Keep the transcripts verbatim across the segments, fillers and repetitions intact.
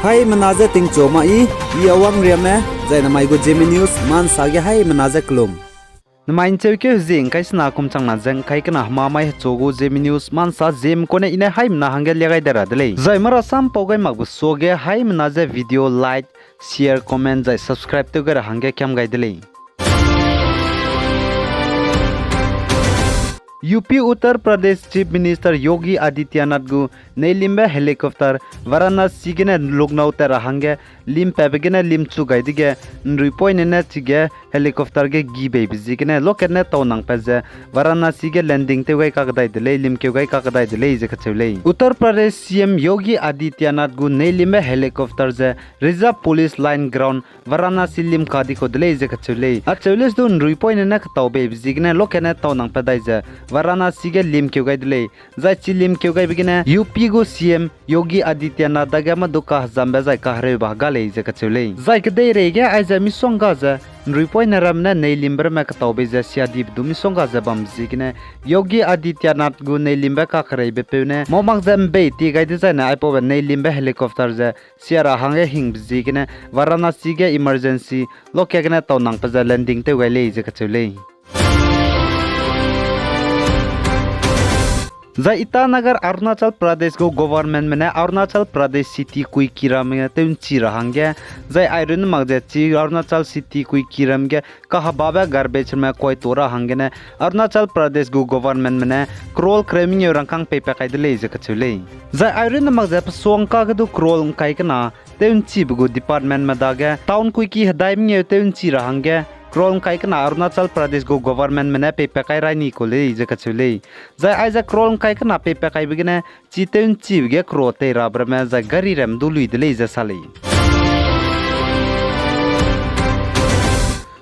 Haimena je tingchu ma i, i Awang Riame, zai namai gu Zeme News ma nsa ge haimena je kelum. Namai ncheukeu hezie ngkai sena kum changna ze ngkai kena hemamai hechu gu Zeme News ma nsa Zeme kune i ne haimena hangge lia gai de ra de lei. Zai mara sam pau gai makbe suage haimena je video like, share, comment zai subscribe tew gai ra hangge kiam gai de lei. U P Uttar Pradesh Chief Minister Yogi Adityanath gu neilimbe helicopter Varanasi gene Lucknow tat ra hangge lim patbe gene limchu gai dege, nruipoine ne chige helicopter ge gî beibe ziegene lokatne tau nang pat ze Varanasi ge landing tew gai kakdai de lei, limkeu gai kakdai de lei ze kacheu lei. Uttar Pradesh C M Yogi Adityanath gu neilimbe helicopter ze Reserve Police Line Ground Varanasi lim ka di kau de lei ze kacheu lei. Acheu leuse du nruipoine ne ketau beibe ziegene lokatne tau nang pat dai ze Varanasi ge limkeu gai de lei. Zai chi limkeu gaibe gene U P gu C M Yogi Adityanath dage mâ du kahezambe zai kahereube hega lei ze kacheu lei. Zai kedeirei ge aize misongga ze nruipoine ramme ne neilimbe ramme ketau bei ze siadibe du misongga ze bambe ziegene Yogi Adityanath gu neilimbe kakereibe peu ne mâ mak ze mbei tie gai dezaine aipaube neilimbe helicopter ze sia ra hangge hingbe ziegene Varanasi ge emergency lokat gene tau nang pat ze landing tew gai lei ze kacheu lei. Zai Itanagar Arunachal Pradesh gu governmentme ne Arunachal Pradesh city kuiki ramme tew nchi ra hangge, zai airun mak ze chi Arunachal city kuiki ram ge kahebabe garbage ramme kuaito ra hanggene Arunachal Pradesh gu governmentme ne crore kereu mengeu rangkâng peipat kai de lei ze kacheu lei. Zai airun mak ze pesuangka ge du crore ngkai kena tew nchibe gu departmentme dage town kuiki hedai mengeu tew nchi ra hangge crore ngkai kena Arunachal Pradesh gu governmentme ne peipat kai rai ni kau lei ze kacheu lei. Zai aize crore ngkai kena peipat kaibe gene chi tew nchibe ge crore tei rabe ramme zai gari ram du lui de lei ze sa lei.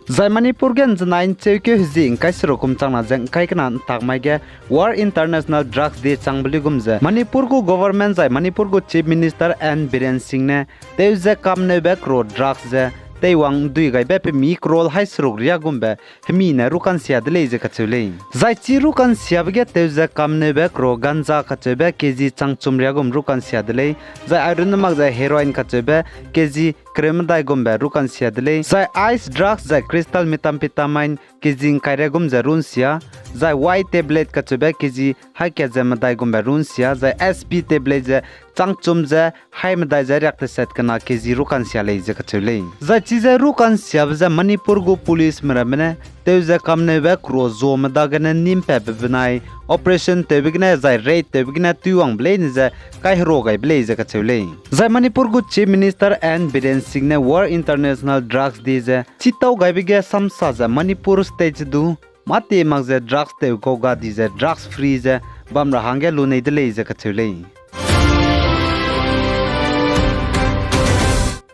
Zai Manipur ge nzenai ncheukeu hezie ngkai seruk kum changna ze ngkai kena ntak mai ge War International Drugs Day changbe luigum ze Manipur gu government zai Manipur gu Chief Minister N Biren Singh ne tew ze kamneube crore drugs ze teiwang ndui gaibe pemi crore hai seruk riagumbe hemi ne rukansia de lei ze kacheu lei. Zai chi rukansiabe ge tew ze kamneube crore ganja kacheube K G changchum riagum rukansia de lei. Zai airun mak ze heroin kacheube K G kereu medai gumbe rukansia de lei. Zai ice drugs zai crystal methamphetamine K G ngkai riagum ze runsia. Zai white tablet kacheube K G hai kat ze medai gumbe runsia. Zai S P tablet ze changchum ze hai medai ze riak teset kena K G rukansia lei ze kacheu lei. Zai chize rukansiabe ze Manipur gu policeme ramme ne tew ze kamneube crore zuame dagene nimpatbe benai operation tewbe gene zai raid tewbe gene tuiwangbe leine ze kaiherua gaibe lei ze kacheu lei. Zai Manipur gu Chief Minister N Biren Singh ne War International Drugs Day ze chitau gaibe ge samsa ze Manipur state ze du mâtie mak ze drugs tew kau ga di ze drugs free ze bam ra hangge lunei de lei ze kacheu lei.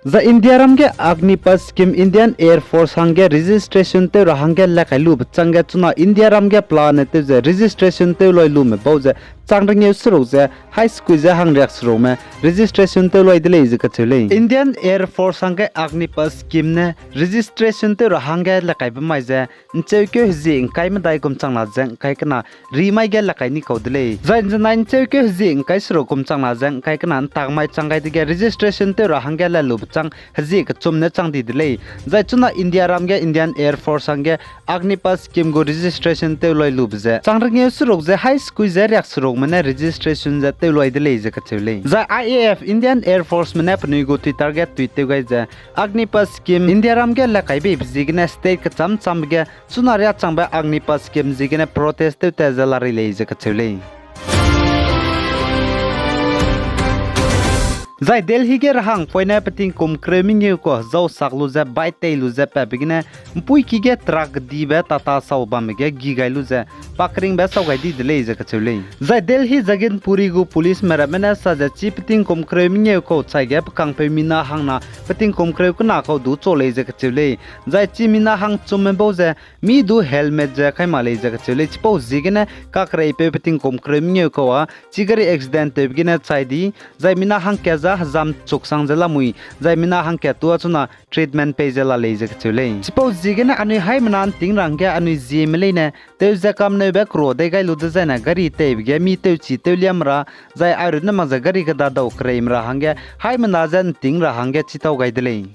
Zai Indiaram ge Agnipath scheme Indian Air Force hangge registration tew ra hangge lekai lube chângge chuna Indiaram ge pelane tew ze registration tew loi lume bau ze chang rengeu seruk ze hai sekui ze hangriak serukme registration tew loi de lei ze kacheu lei. Indian Air Force hangge Agnipath scheme ne registration tew ra hangge lekaibe mai ze ncheukeu hezie ngkai medai kum changna ze ngkai kena rimai ge lekai ni kau de lei. Zai nzenai ncheukeu hezie ngkai seruk kum changna ze ngkai kena ntak mai chang gai dege registration tew ra hangge le lube chang hezie kechum ne chang di de lei. Zai chuna Indiaram ge Indian Air Force hangge Agnipath scheme gu registration tew loi lube ze chang rengeu seruk ze hai sekui ze riak serukme ne registration ze tew loi de lei ze kacheu lei. Zai I A F Indian Air Forceme ne penui gu Twitter ge tweet tew gai ze Agnipath scheme Indiaram ge lekai beibe ziegene state kecham chambe ge chuna riachangbe Agnipath scheme ziegene protest tew tat ze larei lei ze kacheu lei. Zai Delhi ge rahang poine petingkum kereu mengeu kau hezau sak lu ze bai tei lu ze patbe gene mpuiki ge truck kedibe tata sau bambe ge gi gai lu ze pa keringbe sau gai di de lei ze kacheu lei. Zai Delhi Jaganpuri gu policeme ramme ne sa ze chi petingkum kereu mengeu kau chai ge pekangpeu mina hangna petingkum kereu kena kau du chau lei ze kacheu lei. Zai chi mina hangchumme bau ze mi du helmet ze kai mak lei ze kacheu lei. Chipau ziegene kakereipeu petingkum kereu mengeu kau a chi gari accident tewbe gene chai di, zai mina hangkat hezam chuksang ze lamui, zai mina hangkat tua chuna treatment pei ze la lei ze kacheu lei. Chipau ziegene anui haimena ’nting ra hangge anui zieme leine tew ze kamneube kera dei gai lu dezaine gari teibe ge mi tewchi tewliam ra, zai airunne mak ze gari kedadau kereime ra hangge haimena ze ’nting ra hangge chitau gai de lei.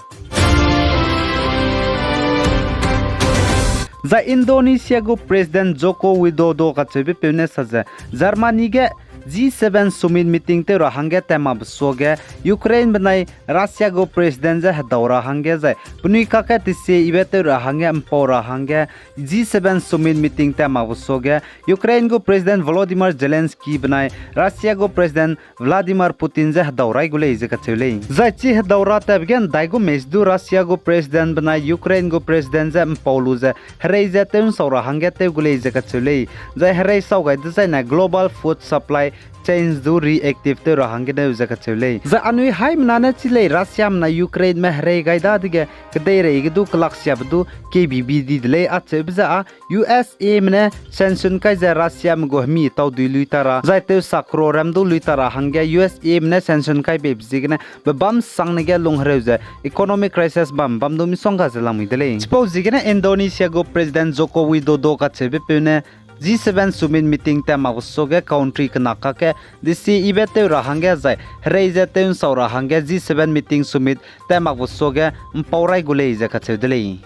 Zai Indonesia gu President Joko Widodo kacheubepeu ne sa ze, Germany ge G seven Summit Meeting tew ra hangge tat makbe suage, Ukraine benai Russia gu President je hedau ra hangge zai penui kakge tesie yibe tew ra hangge ’mpau ra hangge G seven Summit Meeting tat makbe suage, Ukraine gu President Volodymyr Zelensky benai Russia gu President Vladimir Putin je hedau rai gu lei ze kacheu lei. Zai chi hedau ra tatbe ge ’ndai gu mei du Russia gu President benai Ukraine gu President je ’mpau lu ze herei ze tew ’nsau ra hangge tew gu lei ze kacheu lei. Zai herei sau gai dezaine global food supply chains du reactive tew ra hangge neu ze kacheu lei. Zai anui haimena ne chi lei Russiame na Ukraineme herei gai dadege kedeirei ge du kelaksiabe du kebibi di de lei acheube ze â USAme ne sanction kai ze Russiame gu hemi taudui lui ta ra, zai tewsak kera ram du lui ta ra hangge USAme ne sanction kai beibe ziegene pebâm sangne ge lunghereu ze economic crisis bam bam du misongga ze lamui de lei. Chipau ziegene Indonesia gu President Joko Widodo kacheubepeu ne G seven Summit Meeting tat makbe suage country kena kakge desie yibe tew ra hangge zai herei ze tew ’nsau ra hangge G seven Meeting Summit tat makbe suage ’mpau rai gu lei ze kacheu de lei.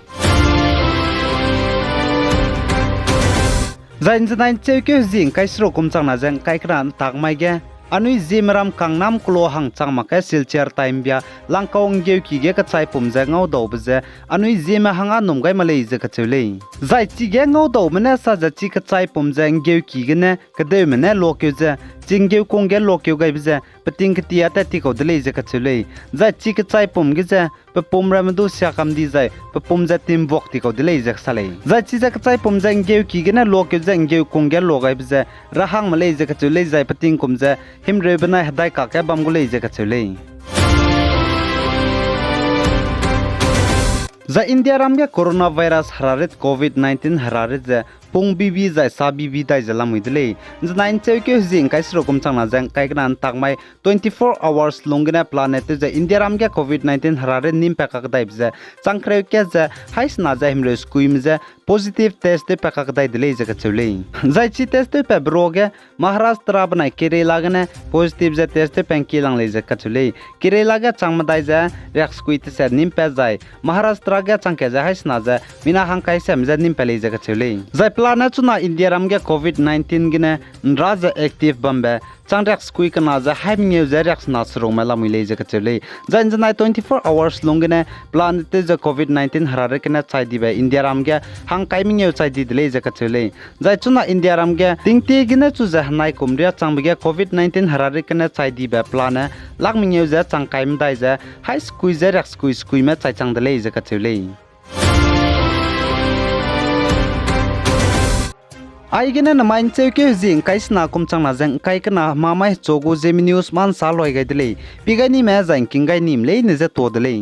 Zai ’nzenai ’ncheukeu hezi ’ngkai seruk kum changna ze ’ngkai kena ’ntak mai ge, anui Zeme ram kangnam kelo hang chang makge Silchar Taimbia langkau ’nggeuki ge kechaipum ze ngaudaube ze anui Zeme hang â num gai ma lei ze kacheu lei. Zai chige ngaudaume ne sa ze chi kechaipum ze ’nggeuki gene kedeume ne lokeu ze, chi ’nggeukung ge lokeu gaibe ze peting ketia tat ti kau de lei ze kacheu lei. Zai chi kechaipum ge ze pepum ramme du siakam di zai pepum ze timbuak ti kau de lei ze kasa lei. Zai chize kechaipum ze ’nggeuki gene lokeu ze ’nggeukung ge lo gaibe ze rahangme lei ze kacheu lei zai petingkum ze himreu benai hedai kakge bam gu lei ze kacheu lei. Zai Indiaram ge coronavirus herarit covid nineteen herarit ze pung bibi zai sa bibi dai ze lamui de lei. ’Nzenai ’ncheukeu hezi ’ngkai seruk kum changna ze ’ngkai kena ’ntak mai twenty-four hours lung gene planet tew ze Indiaram ge covid nineteen herarit nim pat kakdaibe ze chang kereu kat ze haisena ze himreu sekuime je positive test tew pat kakdai de lei ze kacheu lei. Zai chi test tew patbe ruage Maharashtra benai Kerala gene positive ze test tew pat ’ngkie lang lei ze kacheu lei. Kerala ge chang medai ze riaksekui teset nim pat zai Maharashtra ge chang kat ze haisena ze mina hangkai seme je nim pat lei ze kacheu lei. Zai pelane chuna Indiaram ge covid nineteen gene ’nra ze active bambe chang riaksekui kena ze hai mengeu ze riaksena serukme lamui lei ze kacheu lei. Zai ’nzenai twenty-four hours lung gene pelane tew ze covid nineteen herarit gene chai dibe Indiaram ge hangkai mengeu chai di de lei ze kacheu lei. Zai chuna Indiaram ge tingtie gene chu ze henai kum riâ changbe ge covid nineteen herarit gene chai dibe pelane lak mengeu ze chang kai medai ze hai sekui ze riaksekui sekuime chai chang de lei ze kacheu lei. Aigene namai ’ncheukeu hezi ’ngkai sena kum changna ze ’ngkai kena hemamai hechu gu Zeme News mâ ’nsa loi gai de lei. Pi gai nime zai ’ngking gai nime leine je tuâ de lei.